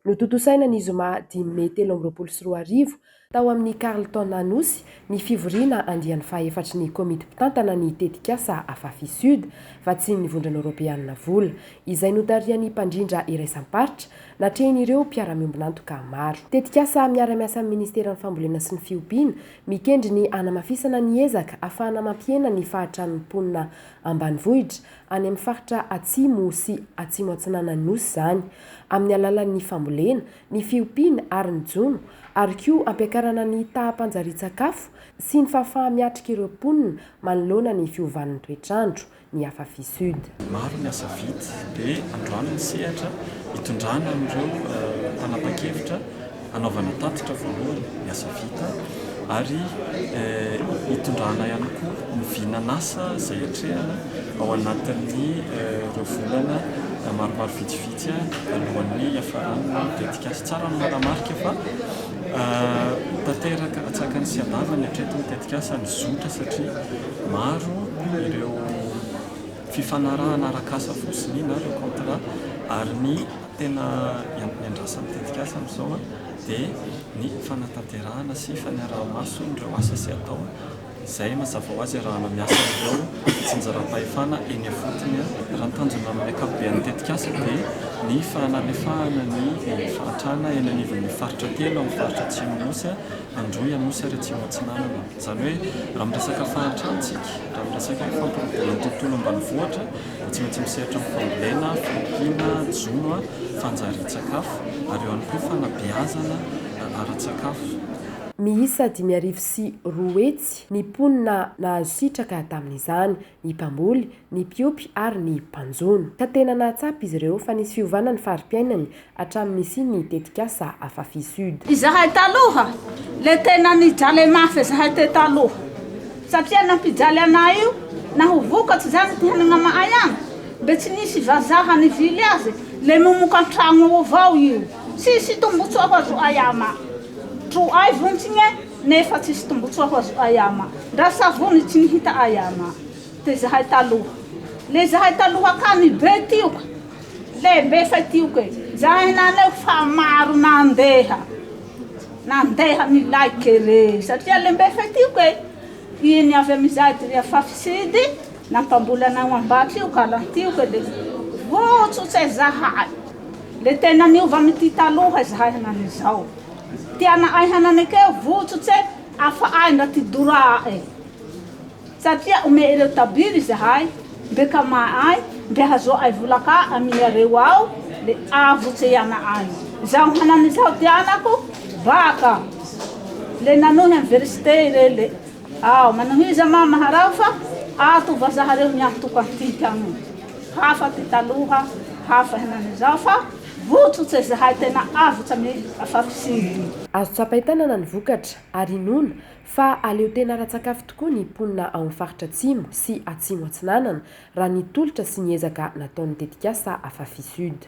Notontosaina ny zoma dimy mey 2023, tao amin'ny Carlton Anosy, ny fivoriana andiany fahaefatry ny komity mpitantana ny tetikasa Afafi Sud, vatsian'ny Vondrona Eoropeanina vola, izay notarihan'ny mpandrindra iraisam-paritra, natrehin'ireo mpiara-miombon'antoka maro. Tetikasa miara-miasa amin'ny Ministeran'ny Fambolena sy ny Fiompiana, mikendry ny hanamafisana ny ezaka ahafahana mampihena ny fahatran'ny mponina ambanivohitra any amin'ny faritra atsimo sy atsimo atsinanan'ny Nosy izany, amin'ny alalan'ny fambolena, ny fiompiana ary ny jono, ary koa hampiakarana ny taham-panjarian-tsakafo sy ny fahafaha-miatrika ireo mponina manoloana ny fiovan'ny toetr'andro, ny Afafi Sud. Maro ny asa vita dia androany ny sehatra hitondrana an'ireo mpanapa-kevitra hanaovana tatitra voalohany ny asa vita ary hitondrana ihany koa ny vinan'asa izay atrehana ao anatin'ny ireo volana maromaro vitsivitsy alohan'ny hiafaran'ny tetikasa. Tsara ny manamarika fa tanteraka antsakany sy andavany hatreto ny tetikasa nizotra satria maro ireo fifanarahana arak'asa fotsiny na ireo contrat ary ny tena iandrasan'ny tetikasa amin'izao dia ny fanatanterahana sy fanaraha-maso ireo asa izay atao izay mazava ho azy iarahana miasa amin'ireo fitsinjaram-pahefana eny ifotony. Raha ny tanjona amin'ny ankapoben'ny tetikasa dia ny fanalefahana ny fahantrana eny anivon'ny faritra telo amin'ny faritra Atsimon'ny Nosy, Androy, Anosy ary Atsimo Atsinanana. Izany hoe raha miresaka fahantrana isika, raha miresaka hoe fampiroboroboana ny tontolo ambanivohitra dia tsy maintsy misehatra amin'ny fambolena, fiompiana, jono, fanjarian-tsakafo ary eo ihany koa fanabeazana ara-tsakafo. Miisa 205 ny mponina nahazo sitraka tamin'izany, ny mpamboly, ny mpiompy ary ny mpanjono. Ka tena nahatsapa izy ireo fa nisy fiovana ny fari-piainany hatramin'ny nisian'ny tetikasa Afafi Sud. Izahay taloha le tena nijale mafy zahay te taloha satria nampijaly anay io naho vokatsy zany ty hanagnama'ay agny mbe tsy nisy vazaha nivily azy le momoka antragno ao avao io tsisy tombotsoa ho azo'ay ama tro'ay vontsigne nefa tsisy tombotsoa ho azo'ay ama ndra savony tsy nihita'ay ama te zahay taloha le zahay taloha ka nibe tioka Le mbe fa tioke zahay naneho fa maro nandeha nandeha nilay kere satria le mbe fa tioke iny avy amizay ty afafisidy nampamboly anao ambatry io kalan-tioke le votsotse zahay le tena niova amity taloha zahay hananizao ty ana'ay hananekeo votsotse afa'ay ndra ty dora'e. Satria ome'ereo tabiry izahay, mbe kama'ay, mbe hazoa'ay vola ka amy iareo ao, le avotse i ana'ay. Zaho hanany izao ty anako, baka le nanohy aniverisite ire le ao manohiza mama haraho fa ato vazaha reo miantoka antikagne. Hafa ty taloha, hafa henany zao fa votsotse zahay tena avotse amy afafisiny. Azo tsapain-tanana ny vokatra ary inoana Fa aleo tena ara-tsakafo tokoa ny mponina ao amin'ny faritra Atsimo sy Atsimo Atsinanana raha ny tolotra sy ny ezaka nataon'ny tetikasa Afafi Sud.